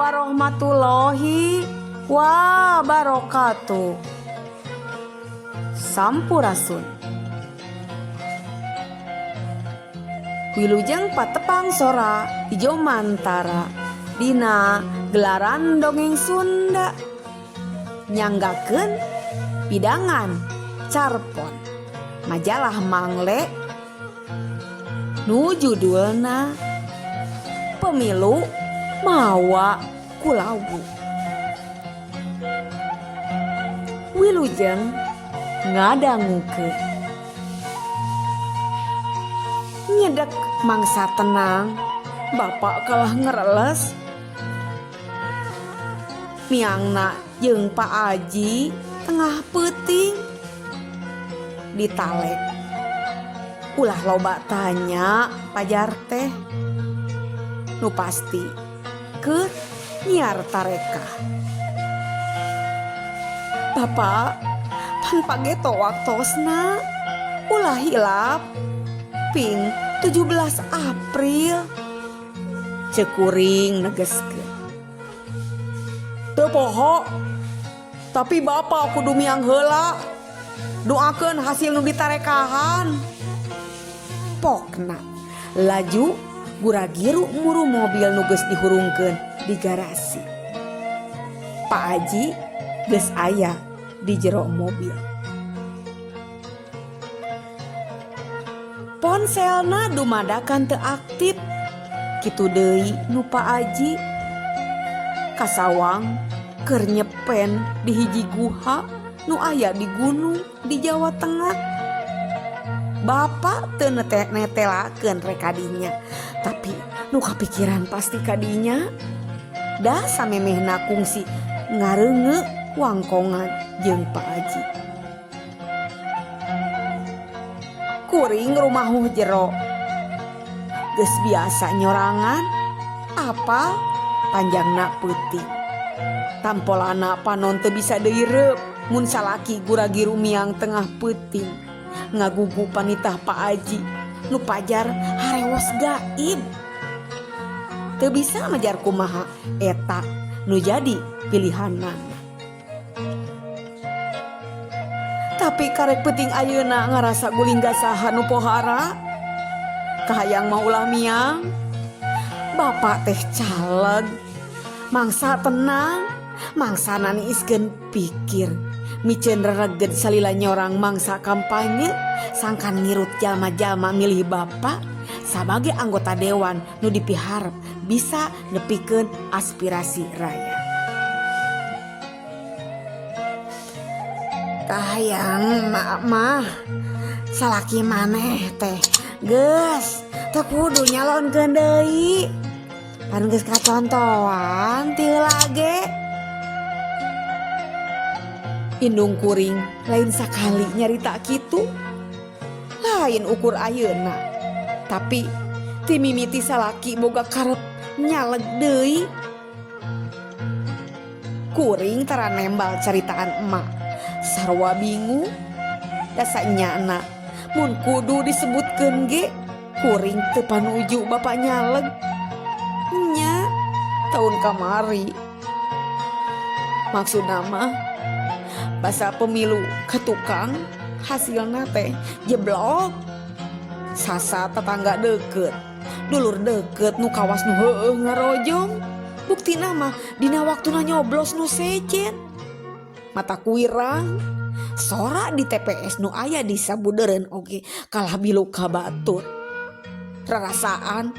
Warahmatullahi wabarakatuh. Sampurasun. Wilujeng patepang sora ijo mantara dina gelaran dongeng Sunda nyanggakeun pidangan carpon majalah Mangle nu judulna Pemilu Mawa Kulawu. Wilujeng ngadangukeun. Nyedek mangsa tenang, bapak kalah ngereles. Miangna jeung Pak Aji tengah peuting ditalek. Ulah loba tanya pajar teh. Nu pasti keur nyiar tarekah. Bapak pan pageto waktosna ulah hilap ping 17 April. Ceuk kuring negeskeun. Teu poho tapi bapak kudu miang heula. Doakeun hasil nu ditarekahan. Pokna laju guragiru muru mobil nu geus dihurungkeun di garasi. Pak Aji geus aya di jero mobil. Ponselna dumadakan teu aktif. Kitu deui nu Pak Aji. Kasawang keur nyepen di hiji guha nu aya di gunung di Jawa Tengah. Bapak teu netelakeun rek kadinya, tapi nu kapikiran pasti kadinya. Dah samemehna kungsi ngareungeuk wangkongan jeung Pak Aji. Kuring rumahuh jero. Geus biasa nyorangan, apa panjangna peuting. Tampolana panon teu bisa deui reup mun salaki guragiru miang tengah peuting. Ngagugu panitah Pak Aji nu pajar harewos gaib. Teu bisa majar kumaha eta nu jadi pilihanana. Tapi karek peuting ayeuna ngarasa guling gasahan nu pohara. Kahayang mah ulah miang. Bapak teh caleg. Mangsa tenang, mangsa naniiskeun pikir. Miceun rereged salila nyorang mangsa kampanye sangkan ngirut jalma-jalma milih bapak sabagai anggota dewan nu dipiharep bisa nepikeun aspirasi rakyat. Kahayang mah salaki maneh teh geus teu kudu nyalonkeun deui. Pan geus kacontohan ti heula ge. Indung kuring lain sakali nyarita kitu. Lain ukur ayeuna. Tapi ti mimiti salaki boga karep nyaleg deui. Kuring tara nembal caritaan emak. Sarua bingung. Dasa nyana mun kudu disebutkeun ge kuring teu panuju bapak nyaleg. Nya tahun kamari. Maksudna mah basa pemilu ka tukang hasilna teh jeblok. Sasa tetangga deket, dulur deket nu kawas nu heueuh ngarojong. Buktina mah dina waktuna nyoblos nu sejen. Mata kuirang sora di TPS nu aya di sabudeureun oge kalah bilu ka batur. Rarasaan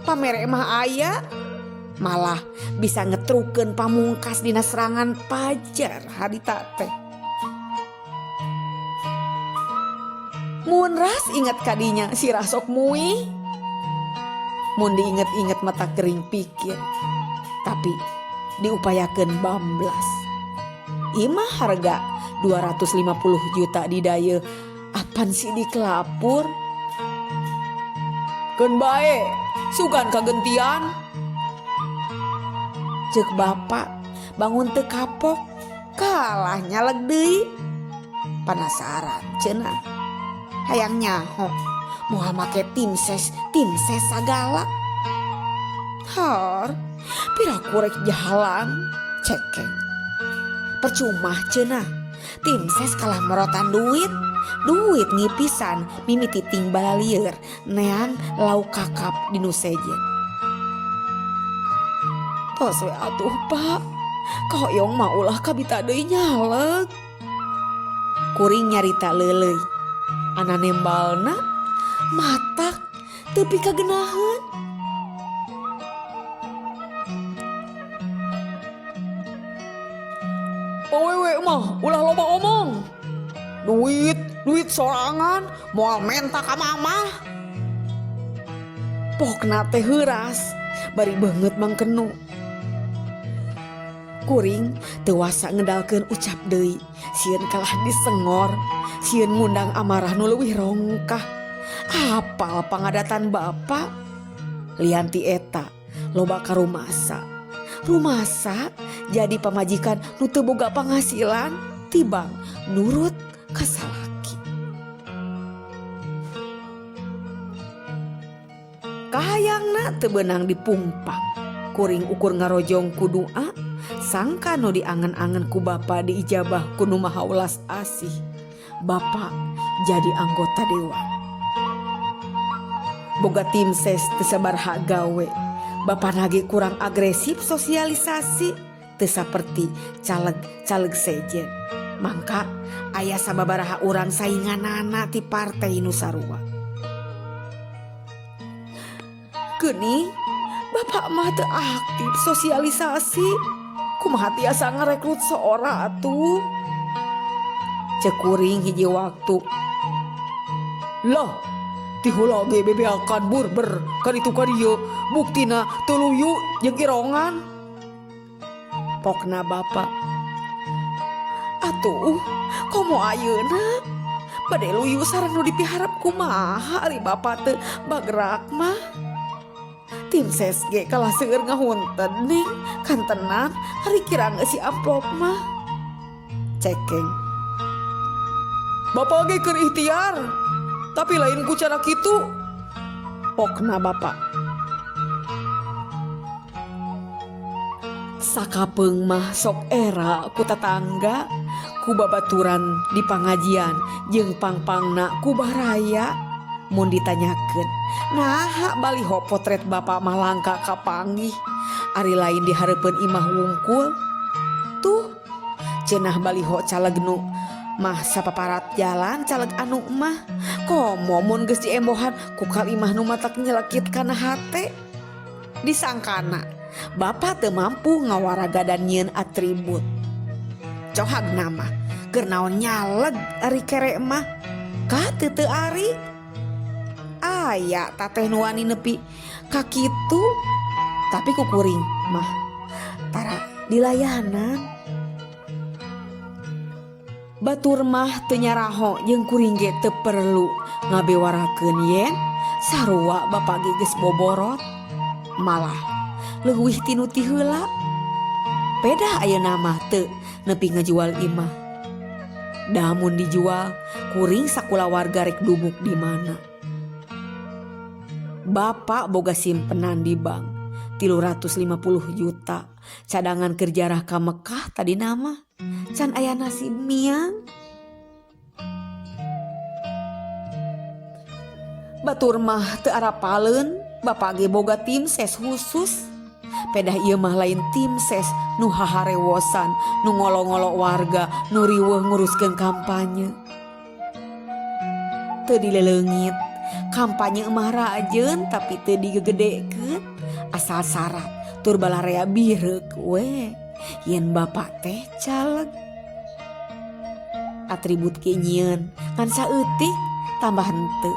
pamere mah aya malah bisa ngetrukeun pamungkas dina serangan pajar harita teh. Mun ras inget kadinya sirah sok muih. Mun diinget-inget mata kering pikir. Tapi diupayakeun bamblas. Imah harga 250 juta di dayeuh apan si dikelapur. Keun bae sugan kagentian. Ceuk bapak bangun teu kapok kalah nyaleg deui. Panasaran cenah. Hayang nyaho moal make tim ses sagala. Har. Piraku rek jalan cekeng. Percuma cenah. Tim ses kalah morotan duit. Duit ngipisan mimiti ting balalieur neang lauk kakap di nu sejen. Tos we atuh Pak. Kahoyong mah ulah kabita deui nyaleg. Kuring nyarita leuleuy. Ana nembalna matak teu pikagenaheun. Awewe mah ulah loba omong. Duit, duit sorangan moal menta ka mamah. Pokna teh heuras bari beungeut mangkenu. Kuring teu wasa ngedalkeun ucap deui, sieun kalah disengor, sieun ngundang amarah nu leuwih rongkah. Apal pangadatan bapa? Lian ti eta loba karumasa. Rumasa jadi pamajikan nu teu boga panghasilan tibang nurut ka salaki. Kahayangna teu beunang dipungpang. Kuring ukur ngarojong ku doa, sangka nu diangen-angen ku bapa diijabah ku nu maha welas asih. Bapa jadi anggota dewan. Boga tim ses teu sabaraha gawe. Bapa nage kurang agresif sosialisasi teu saperti caleg-caleg sejen. Mangka aya sababaraha urang sainganana ti partai nu sarua. Geuning bapak mah teu aktif sosialisasi. Kumaha tiasa ngarekrut seora atuh? Cek kuring hiji waktu. Lah, ti heula ge bebeakan burber ka ditu ka dieu, buktina teu luyu jeung irongan. Pokna bapak. Atuh, komo ayeuna? Bade luyu sareng nu dipiharep kumaha ari bapak teu bagrak mah? Tim ses ge kalah seueur ngahunten ning kantenan ari kira geus si amplop mah. Cekeng. Bapak ge keur ikhtiar, tapi lain ku cara kitu. Pokna bapak. Sakapeung mah sok era ku tatangga, ku babaturan di pangajian jeung pangpangna ku baraya. Mun ditanyakeun, naha baliho potret bapak mah langka kapanggih, ari lain di hareupeun imah wungkul. Tuh, cenah baliho caleg nu mah sapaparat jalan caleg anu mah. Komo mun geus diembohan ku kalimah nu matak nyelekit kana hate. Disangkana bapak teu mampu ngawaraga dan nyieun atribut. Cohag nama keur naon nyaleg ari kere mah. Ka teu teu ari. Aya tateh nu wani nepi ka kitu, tapi ku kuring mah tara dilayanan. Batur mah teu nyaraho jeung kuring ge teu perlu ngabewarakeun yen sarua bapak ge geus boborot. Malah leuwih ti nu ti heula. Pedah ayeuna mah teu nepi ngajual imah. Da mun dijual kuring sakulawarga rek dubuk di mana. Bapak boga simpenan di bank 350 juta cadangan kerjarah ka Mekah tadi nama can aya nasib miang. Batur mah teu arapaleun, bapak ge boga tim ses khusus. Pedah ieu mah lain tim ses nu haharewosan, nu ngolo-ngolo warga, nu riweuh nguruskeun kampanye. Teu dileleungit, kampanye mah rajeun tapi teu digegedekeun, asal syarat tur balarea bireuk we yen bapak teh caleg. Atribut ge nyieun ngan saeutik tambah henteu.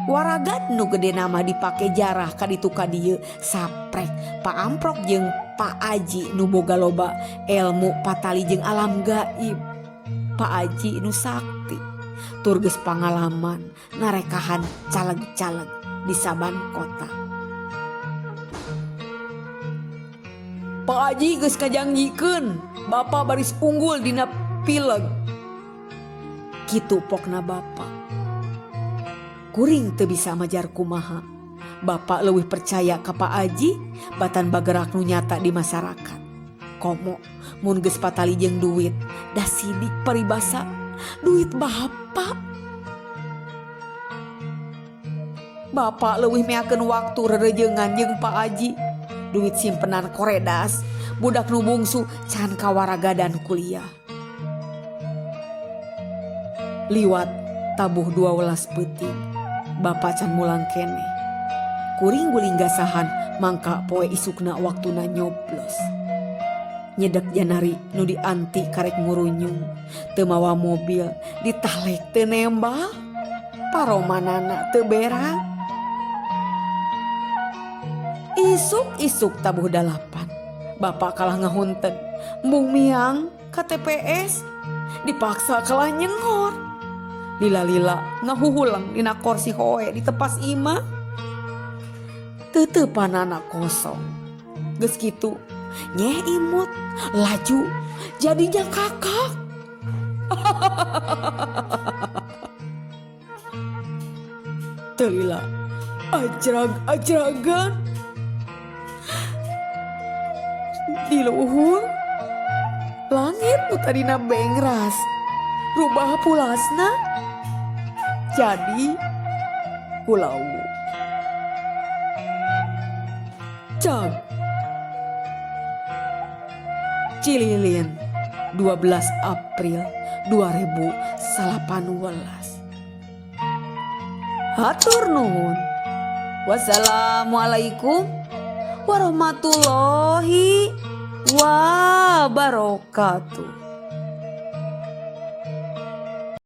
Waragat nu gede nama dipake jarah ka ditu ka dieu saprek Pak Amprok jeung Pak Aji nu boga loba ilmu patali jeung alam gaib. Pak Aji nu sakti tur geus pangalaman narekahan caleg-caleg di saban kota. Pak Aji geus kajangjikeun bapa baris unggul dina pileg. Kitu pokna bapa. Kuring teu bisa majar kumaha. Bapak leuwih percaya ka Pak Aji batan bagerak nu nyata di masyarakat. Komo mun geus patali jeung duit, da sidik paribasa duit bapak. Bapak leuwih meakeun waktu rerejengan jeung Pak Aji. Duit simpenan koredas, budak nu bungsu can kawaragadan kuliah. Liwat tabuh 12 peuting, bapak can mulang keneh. Kuring guling gasahan mangka poe isukna waktuna nyoblos. Nyedek janari nu dianti karek ngurunyung, teu mawa mobil, ditalek teu nembal, paromanana teu berak. Isuk-isuk tabuh 8, bapak kalah ngahunten, embung miang ka TPS, dipaksa kalah nyenghor. Lila-lila ngahuhulang dina korsi hoe di tepas imah. Teuteupanana kosong. Geus kitu, nyeh imut, laju, jadinya kakak. Teu lila, ajrag-ajragan. Di luhur, langit nu tadina bengras, rubah pulasna jadi pulau. Cag. Cililin 12 April 2018. Hatur nuhun. Wassalamualaikum warahmatullahi wabarakatuh.